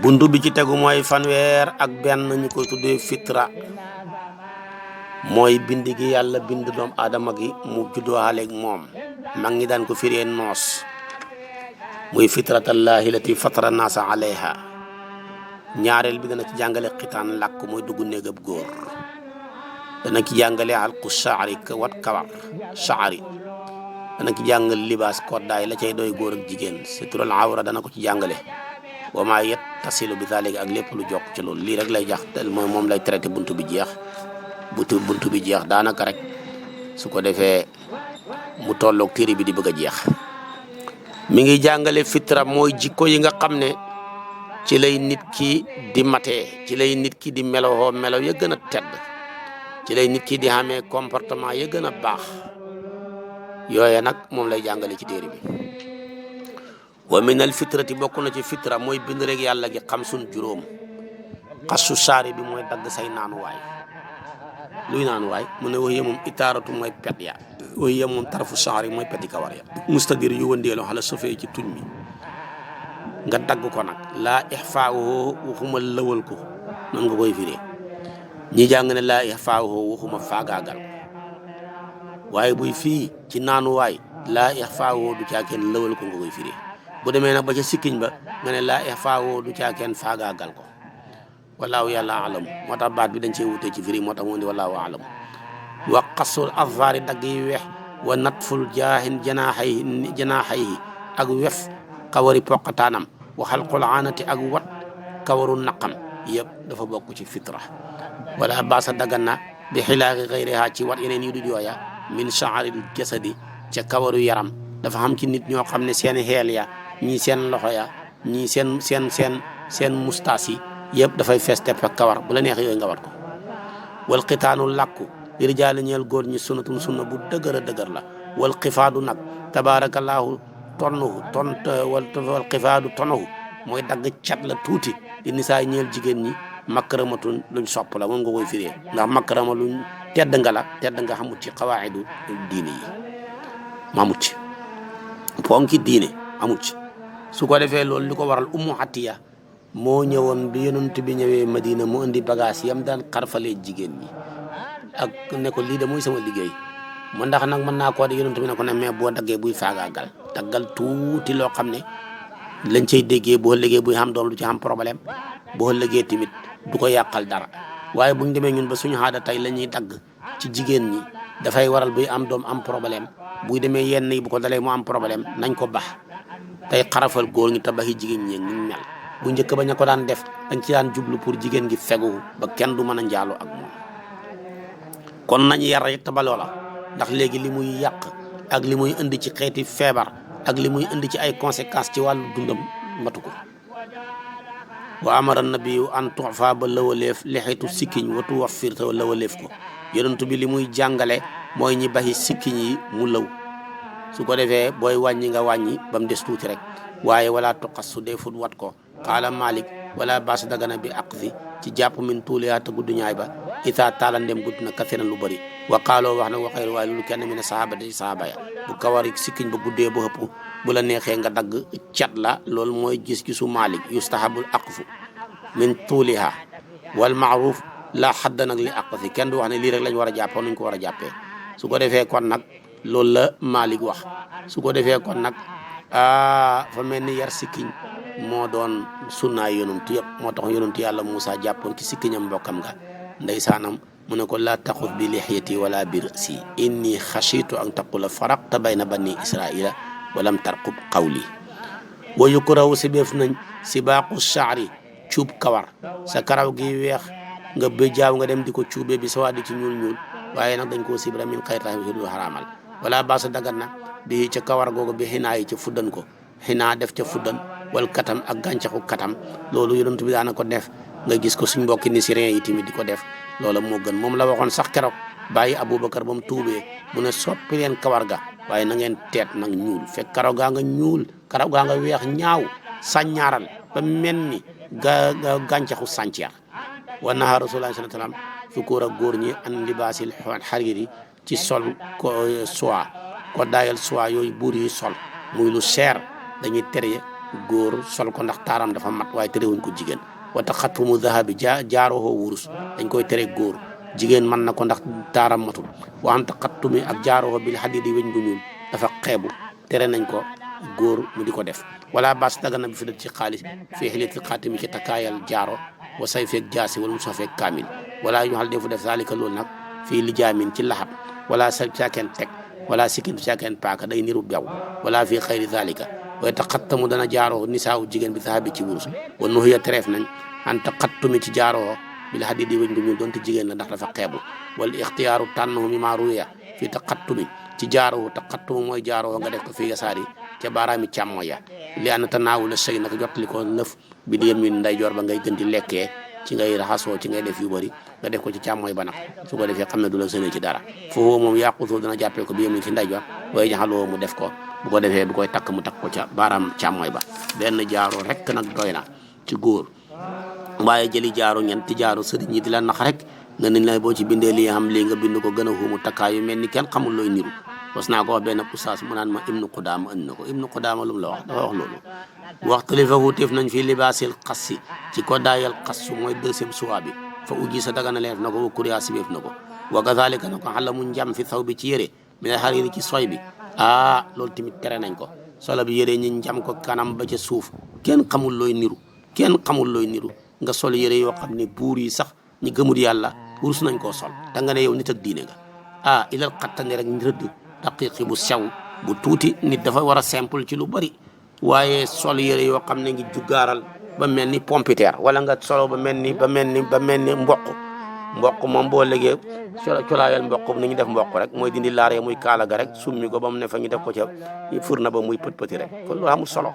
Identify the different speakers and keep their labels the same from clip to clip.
Speaker 1: buntu bi ci tegu mooy fanweer ak benn ñu koy tuddee fitra mooy bind gi yàlla bind doom aadama gi mu juddooaleeg moom mag ñi daan ko firee noos muy fitratallahi lati fatara naasa alayha. ñaareel bi dana ci jàngale xitaan làkk mooy dugg néegab góor, dana ci jàngale alqu shaari wat kawar shaari, dana ci jàngal libaas koddaay la cay doy góor ak jigéen sutural awra dana ko ci jàngale wa maa yattasilu bi zalika ak lépp lu jokk ci loolu. lii rek lay jax mooy moom lay traité buntu bi jeex buntu bi jeex daanaka rek su ko defee mu tolloog téere bi di bëgg a jeex. mi ngi jàngale fitra mooy jikko yi nga xam ne ci lay nit ki di matee, ci lay nit ki di melowoo melaw ya gën a tedd, ci lay nit ki di xamee comportement ya gën a baax. yooye nag moom lay jàngale ci téere bi. wa min al fitrati bokk na ci fitra mooy bind rek yàlla gi xam sun juróom. xasu saari bi mooy dagg say naanuwaay. luy naanuwaay mu ne waye moom itaaratu mooy pet ya, waye moom tarafu saari mooy peti kawar ya. mustadir yu wëndeelu xala sofee ci tuñ mi nga dagg ko nag laa ixfaawoo waxuma lëwal ko noonu nga koy firee. ñi jàng ne laa ixfaawoo waxuma faagaagal ko waaye buy fii ci naanuwaay laa ixfaawoo du caakeen lëwal ko nga koy firee. bu demee nag ba ca sikkiñ ba nga ne laa ixfaawoo du caakeen faagaagal ko. walaahu yàlla alam moo tax baat bi dañ cee wutee ci firi moo tax moo di walaahu alam. wa qasul azfaari dagg yi weex wa natful jaahin janaaxayhi ak wef kawari poqataanam wa xalqul aanati ak wat kawaru naqam yëpp dafa bokk ci fitra. wala baasa dagan na bi xilaaqi xayriha ci wat yeneen yu dul yooya min shaaril jasadi ca kawaru yaram. dafa xam ci nit ñoo xam ne seen xeel ya ñii seen loxo ya ñii seen mustaas yi yëpp dafay fees tepp ak kawar bu la neex yooyu nga wat ko. wal xitaanu làkku li rijaali ñeel góor ñi sunnatun sunna bu dëgër a dëgër la. wal xifaadu nag tabaarakallaahu wal xifaadu tonahu mooy dagg cat la tuuti di nisaay ñeel jigéen ñi makkaramatun luñ sopp la moom nga koy firee ndax makkarama luñ tedd nga la tedd nga xamut ci xawaayidu diine yi mamut ci ponki diine amut ci. su ko defee loolu li ko waral ummu atiya moo ñëwoon bi yonent bi ñëwee Madina mu indi bagage yam daan xarfalee jigéen ñi ak ne ko lii de mooy sama liggéey mu ndax nag mën naa koo de yonent bi ne ko ne mais boo daggee buy faagaagal daggal tuuti loo xam ne lañ cay déggee boo ëllëgee buy xam doom lu ci xam problème boo ëllëgee tamit du ko yàqal dara. waaye buñ demee ñun ba suñu xaada tey la ñuy dagg ci jigéen ñi dafay waral buy am doom am problème buy demee yenn yi bu ko dalee mu am problème nañ ko bax tey xarafal góor ñi tabaxi jigéen ñi ñu mel. bu njëkk ba ña ko daan def dañ ci daan jublu pour jigéen gi fegu ba kenn du mën a njaaloo ak moom. kon nañ yar rek ba loola ndax léegi li muy yàq ak li muy indi ci xeeti feebar ak li muy indi ci ay conséquences ci wàllu dundam matu ko. wa amara nabiyu an tufa ba lawaleef lexitu sikkiñ watu wax firta lawaleef ko. yonentu bi li muy jàngale mooy ñi baxi sikkiñ yi mu law su ko defee booy wàññi nga wàññi ba mu des tuuti rek waaye wala tuqas su dee fut wat ko. qaala Malik wala baas dagana bi aqfi ci jàpp min tuuliyaa te gudd ñaay ba ita taala ndem gudd na kasiran lu bëri. wa qaaloo wax na wa xayru waaye loolu kenn mi ne sahaaba di sahaaba ya bu kawari sikkiñ ba guddee ba ëpp bu la neexee nga dagg cat la loolu mooy gis-gisu Malik yustahabul aqfu min tuuliha wal maaruf la xadda nag li aqfi kenn du wax ne lii rek lañ war a jàppoo nuñ ko war a jàppee. su ko defee kon nag loolu la Malik wax. su ko defee kon nag fa mel ni yar sikkiñ moo doon sunnaay yonantu yëpp moo tax yonantu yàlla Moussa jàppoon ci sikkiñam mbokkam nga ndeysaanam mu ne ko laa taxus bi lixyati wala bi rasi inni xashitu an taqula faraqta bayna bani israila walam tarqub qawli. wa yukrahu si beef nañ si baaqu shaari cuub kawar sa karaw gi weex nga béjaaw nga dem di ko cuubee bi sawaadi ci ñuul waaye nag dañ koo sibra min xayta du xaraamal. wala baasa dagan na bi ca kawar googu bi xinaa yi ca fuddan ko xinaa def ca fuddan wal katam ak gàncaxu katam loolu yonent bi daana ko def nga gis ko suñ mbokki nisirien yi tamit di ko def loola moo gën. moom la waxoon sax keroog bàyyi Aboubacar ba mu tuubee mu ne soppi leen kawar ga waaye na ngeen teet nag ñuul fekk karaw gaa nga ñuul karaw gaa nga weex ñaaw sàññaaral ba mel ni gàncaxu sànceer. wa naha rasulullah sallallahu alayhi wasallam sukuur ak góor ñi an libaasil xariri ci sol ko soie ko daayal soie yooyu buur yi sol muy lu cher dañuy tere góor sol ko ndax taaram dafa mat waaye terewuñ ko jigéen wa taxattumu dahabi jaaroo wurus dañ koy tere góor jigéen mën na ko ndax taaram matul wa an taxattumi ak jaaroo bil hadidi weñ gu ñuul dafa xeebu tere nañ ko góor mu di ko def wala bas dagana bi fi ci xaalis fii xiliti xaatimi ci takkaayal jaaro wa say feeg jaasi wala mu soo feeg kaamil wala ñu xal defu def zalika loolu nag fii lijaamin ci laxab wala sa caakeen teg wala sikkin caakeen paaka day niru bew wala fii xayri zalika waaye taxattamu dana jaaroo nisaawu jigéen bi sahabi ci wurus wa nuhiya tereef nañ an taxattumi ci jaaroo bil hadidi weñ gu ñuul doonte jigéen la ndax dafa xeebu wala ixtiyaaru tànnahu mi maa ruya fii taxattumi ci jaaroo taxattumu mooy jaaroo nga def ko fii yasaari ca baaraami càmmo ya li an tanaawula sëy nag jotali ko lëf bi di yemin ndeyjoor ba ngay gën di lekkee ci ngay raxasoo ci ngay def yu bëri nga def ko ci càmmooy ba nag su ko defee xam ne du la sënee ci dara foofu moom yàqutoo dana jàppee ko bi yemin ci ndeyjoor waaye jaxaloo mu def ko bu ko defee bu koy takk mu takk ko ca baaraam càmmooy ba benn jaaroo rek nag doy na ci góor waaye jëli jaaro ñeenti jaaro sëriñ ñi di la nax rek nga ne la boo ci bindee lii xam lii nga bind ko gën a xuumu takkaay yu mel ni kenn xamul looy niru was naa ko wax benn oustaz mu naan ma ibnu Qudaama andi na ko ibnu Qudaama lu mu la wax dafa wax loolu waxtali fa wuuteef nañ fii libaasil xassi ci ko daayal xassu mooy deuxième choix bi fa uji sa dagana leef na ko wa kuriya sibeef na ko wa kazalika na ko xala mu njam fi saw bi ci yére mi ne xariri ci soy bi loolu tamit tere nañ ko solo bi yére ñi njam ko kanam ba ca suuf kenn xamul looy niru kenn xamul looy niru nga sol yére yoo xam ne buur yi sax ñi gëmul yàlla rus nañ koo sol da nga ne yow nit ak diine nga ilal xattane rek rëdd daqiqi bu sew bu tuuti nit dafa war a simple ci lu bari waaye sol yére yoo xam ne ngi juggaaral ba mel ni pompiteer wala nga solo ba mel ni mboq moom boo léegee colaayal mboq ni ñu def mboq rek mooy dindi laaree muy kaala ga rek summi ko ba mu ne fa ñu def ko ca furna ba muy pët pëti rek kon loolu amul solo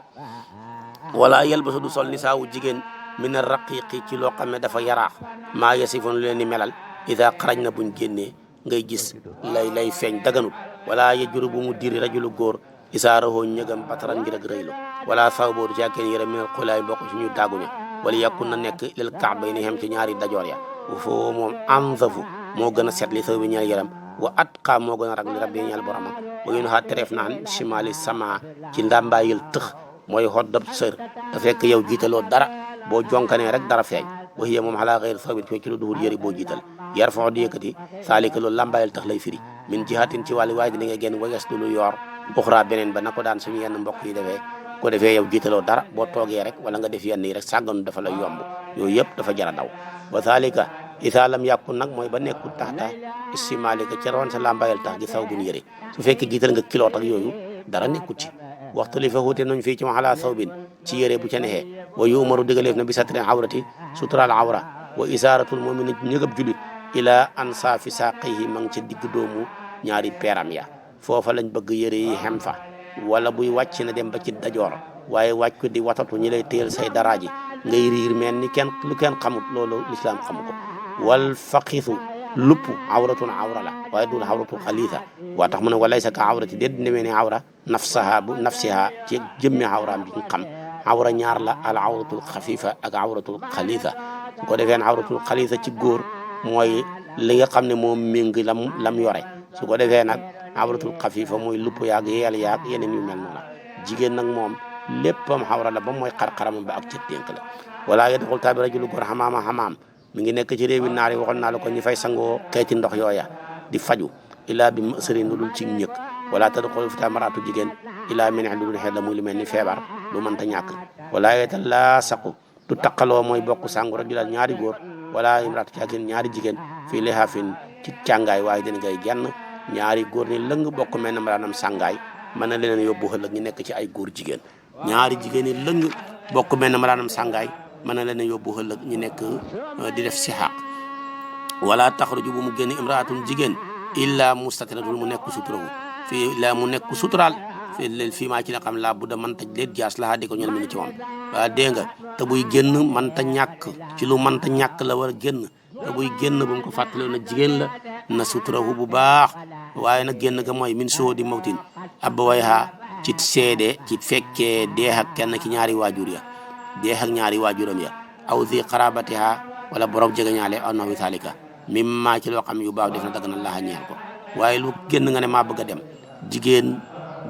Speaker 1: wala yelbasa du sol ni saawu jigéen min a raqiqi ci loo xam ne dafa yaraax maa yasifon lu leen ni melal ida xaraj na buñ génnee ngay gis lay feeñ daganut wala yejuru bu mu diri rajulu góor isaarahoo ñëgam bataran ngir ak rëylo wala saw boodu ci kenn yëre minal xulaay bokk ci ñu daaguña wala yàkkun na nekk lil kaabay ni xem ci ñaari dajoor ya foo moom anzafu moo gën a set li saw bi ñeel yaram wa atqa moo gën a rag li rabbi ñeel boromam wa yun xaa tereef naan chimali sama ci ndàmbaayil tëx mooy xot dab sër te fekk yow jiitaloo dara boo jonkanee rek dara feeñ wa hiya moom xalaa xëyr sawbin ci lu duhul yëri boo jiital yar faxo di yëkkati saalika loolu làmbaayil tax lay firi min jihatin ci wàllu waaye di nga génn wages du lu yoor uxra beneen ba na ko daan suñu yenn mbokk yi defee ko defee yow jiitaloo dara boo toogee rek wala nga def yenn yi rek sàgganu dafa lay yomb yooyu yëpp dafa jara daw wa saalika isa lam yàkkun nag mooy ba nekkul taxta istimalika ca roon sa làmbaayil tax gi saw bin yëri su fekkee jiital nga kiloot ak yooyu dara nekkul ci waxtu li fa wuute nañ fii ci ma xalaa saw bin ci yëre bu ca nexee wa yu umaru digaleef na bi satrin awrati sutural awra wa isaaratul mu'min ñëgab julit ila ansaafi saaqihi ma ngi ca digg doomu ñaari peeram ya foofa lañ bëgg yëre yi xem fa wala buy wàcc na dem ba ci dajoor waaye wàcc ko di watatu ñi lay téyel say daraaji ngay riir mel ni lu kenn xamut loolu lislaam xamu ko wal faqisu lupp awratun awra la waaye dul awratul xaliisa waa tax mu ne walaysa ka awrati déet demee ne awra nafsiha ci jëmmi awraam bi xam awra ñaar la al awratul xafifa ak awratul xaliisa su ko defee awratul xaliisa ci góor mooy li nga xam ne moom méng lam yore su ko defee nag awratul xafifa mooy lupp yaag yeel yaag yeneen yu mel noonu jigéen nag moom léppam awra la ba mooy xar-xaramam ba ak cët dénk la wala yadxul tabi rajulu góor xamaam mi ngi nekk ci réewi naar yi waxoon naa la ko ñi fay sangoo xeeti ndox yooya di faju ilaa bi sëriñ lu dul ci ñëkk wala tadxul fi maratu jigéen ilaa min lu dul xeet la muy lu mel ni feebar lu mënta ñàkk wala yeeta laa saqu du taqaloo mooy bokk sangu rajulan ñaari góor wala imraatu caagin ñaari jigéen fii lihaafin ci càngaay waaye dina ngay genn ñaari góor ni lëng bokk mel na malaanam sàngaay mën na leen yóbbu ëllëg ñu nekk ci ay góor jigéen ñaari jigéen ni lëng bokk mel na malaanam sàngaay mën na leen yóbbu ëllëg ñu nekk di def sixaaq wala taxruju bu mu génn imraatun jigéen illa mustatiratul mu nekk suturawu fii illa mu nekk suturaal fii maa ci la xam laa bu da mënta leet jaas laa di ko ñel mi ni ci moom waa dégg nga te buy génn mënta ñàkk ci lu mënta ñàkk la war a génn te buy génn bu mu ko fàttaloo na jigéen la na suturawu bu baax waaye nag génn ga mooy min soo di mawtin abba way ha ci seede ci fekkee deex ak kenn ki ñaari waajur ya deex ak ñaari waajuram ya aw zi qarabatiha wala borom jegeñaale aw nawi salika mimma ci loo xam yu baax def na dagg na laaxa ñeel ko waaye lu génn nga ne maa bëgg a dem jigéen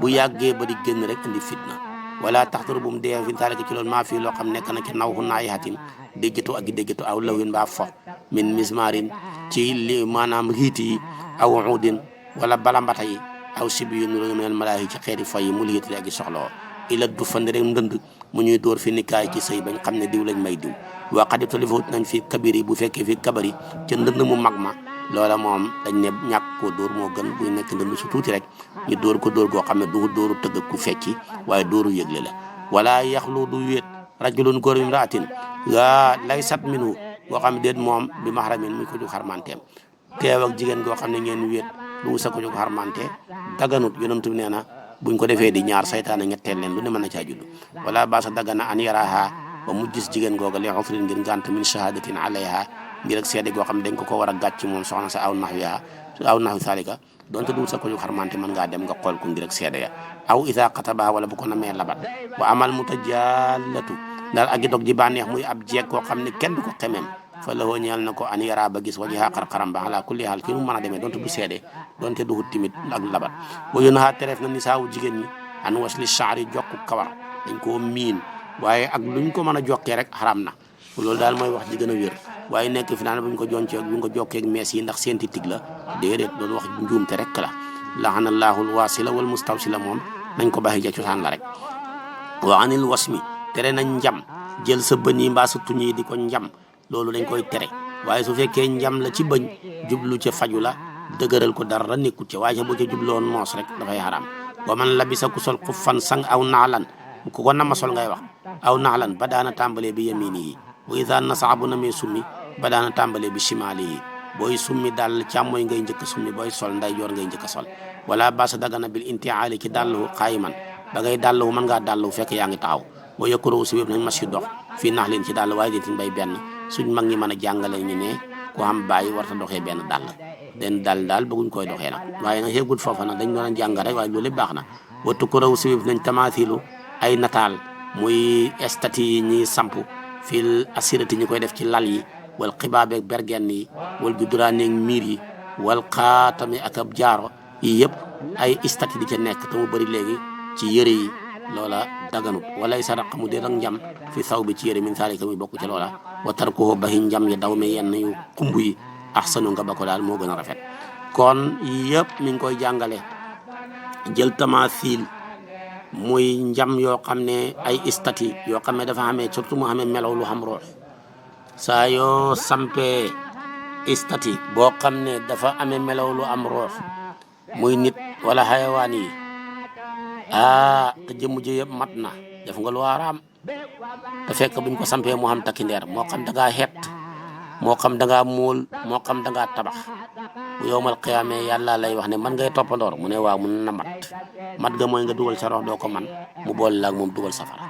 Speaker 1: bu yàggee ba di génn rek indi fitna wala taxtaru bu mu dee fi zalika ci loolu maa fii loo xam nekk na ci nawhu naayihatin déggatu ak déggatu aw lawin mbaa fo min mismarin ci li maanaam riiti yi aw uudin wala balambata yi aw sibi yu nuru minal malaahi ci xeeti fay yi mu liiti ak soxloo ila du fandi rek ndënd mu ñuy dóor fi nikaay ci sëy bañ xam ne diw lañ may diw waa xadi talifut nañ fi kabir yi bu fekkee fi kabari ca ndënd mu mag ma loola moom dañ ne ñàkk koo dóor moo gën buy nekk ndënd su tuuti rek ñu dóor ko dóor goo xam ne du dóoru tëgg ku fecci waaye dóoru yëgle la wala yaxlu du wéet rajulun góor imraatin waa lay sat minu goo xam ne déet moom bi mahramin muy ko ju xarmanteem teew ak jigéen goo xam ne ngeen wéet lu sa ko ju xarmante daganut yonent bi nee na buñ ko defee di ñaar saytaane ñetteel leen lu ne mën na caa judd wala baasa dagana an yaraha ba mu gis jigéen googa li xofrin ngir ngànt min shahadatin alayha ngir ak seede goo xam ne dañ ko war a gàcc moom soxna sa aw naxwi salika donte du sa ko ju xarmante mën ngaa dem nga xool ko ngir ak seede ya aw isa xataba wala bu ko namee labat wa amal mutajallatu daal ak dog ji bànneex muy ab jeeg koo xam ne kenn du ko xemem fa la woo ñeel na ko an yara ba gis wajiha xar-xaram ba ala kulli haal ci nu mën a demee donte du seede donte du hut timit ak labat wa yun ha tereef na nisaawu jigéen ñi an wasli shaari jokku kawar dañ koo miin waaye ak luñ ko mën a jokkee rek xaram na loolu daal mooy wax ji gën a wér waaye nekk fi naan buñ ko joncee buñ ko jokkee ak mees yi ndax scientifique la déedéet loolu wax njuumte rek la lahanallahu alwasila wal mustawsila moom nañ ko baxi ja cosaan la rek wa anil wasmi tere nañ njam jël sa bëñ yi mbaa sa tuñ yi di ko njam loolu dañ koy tere waaye su fekkee njam la ci bëñ jublu ca faju la dëgëral ko dara nekkul ca waaye boo ca jubloon moos rek dafay xaraam wa man labisa ku sol xuffan sang aw naalan ku ko nama sol ngay wax aw naalan ba daana tàmbalee bi yaminihi wa iza nasaa bu namee summi ba daana tàmbalee bi shimalihi booy summi dal càmmooy ngay njëkk summi booy sol ndeyjoor ngay njëkk sol wala basa dagana bil intiaali ci dàllu xaayiman ba ngay dàllu mën ngaa dàllu fekk yaa ngi taxaw boo yëkkuroo si wépp nañ mas yu dox fii nax leen ci dàll waaye déetin bay benn suñ mag ñi mën a jàngale ñu ne ku am bàyyi warta doxee benn dàll den dal daal bëgguñ koy doxee nag waaye nag xeegul foofa nag dañ doon a jàng rek waaye loolu lépp baax na wattu ko raw si wépp nañ tamaathilu ay nataal muy stati yi ñi samp fil asirati ñi koy def ci lal yi wal xibaabeeg bergenn yi wal judduraaneeg miir yi wal xaatami ak ab jaaro yi yëpp ay stati di ca nekk te mu bëri léegi ci yëre yi loola daganut walay sa raq mu dee ak njam fi saw bi ci yëre min saalika muy bokk ci loola wa tarkuhu baxi njam yi daw me yenn yu kumb yi axsanu nga ba ko daal moo gën a rafet kon yëpp mi ngi koy jàngale jël tamasil muy njam yoo xam ne ay istati yoo xam ne dafa xamee surtout mu xamee melaw lu xam roox saa yoo sampee istati boo xam ne dafa amee melaw lu am roox muy nit wala xayawaan yi te jëmm ji yëpp mat na def nga lu araam te fekk buñ ko sampee mu xam takki ndeer moo xam da ngaa xeet moo xam da ngaa muul moo xam da ngaa tabax bu yowmal qiyaamee yàlla lay wax ne man ngay toppandoor mu ne waaw mun na mat ga mooy nga dugal sa rox doo ko man mu boole laag moom dugal safara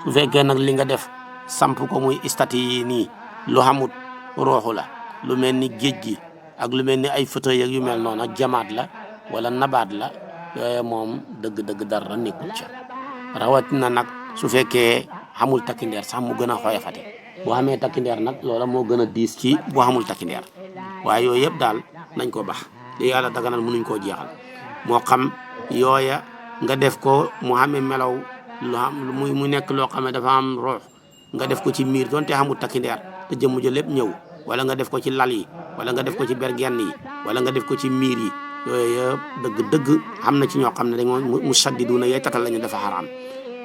Speaker 1: su fekkee nag li nga def samp ko muy istati yi nii lu xamut rooxu la lu mel ni géej gi ak lu mel ni ay fauteuil ak yu mel noonu ak jamaat la wala nabaat la yooye moom dëgg-dëgg dara nekkul ca rawatina nag su fekkee xamul takkindeer sax mu gën a xoyafate boo xamee takkindeer nag loola moo gën a diis ci boo xamul takkindeer waaye yooyu yëpp daal nañ ko bax di yàlla daganal mënuñ koo jeexal moo xam yooya nga def ko mu xamee melaw lu xam mu nekk loo xam ne dafa am roox nga def ko ci miir doonte xamul takkindeer te jëmm ja lépp ñëw wala nga def ko ci lal yi wala nga def ko ci bergenn yi wala nga def ko ci miir yi yooyu yëpp dëgg xam na ci ñoo xam ne dañ mu saddiduna yey tatal lañu dafa xaraam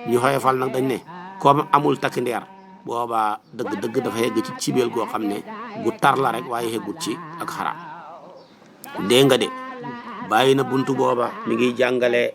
Speaker 1: ñu xoyofal nag dañ ne comme amul takk ndeer boobaa dëgg dafa yegg ci cibeel goo xam ne gu tar la rek waaye yeggut ci ak xaraam dégg nga de bàyyi na buntu booba mi ngi jàngale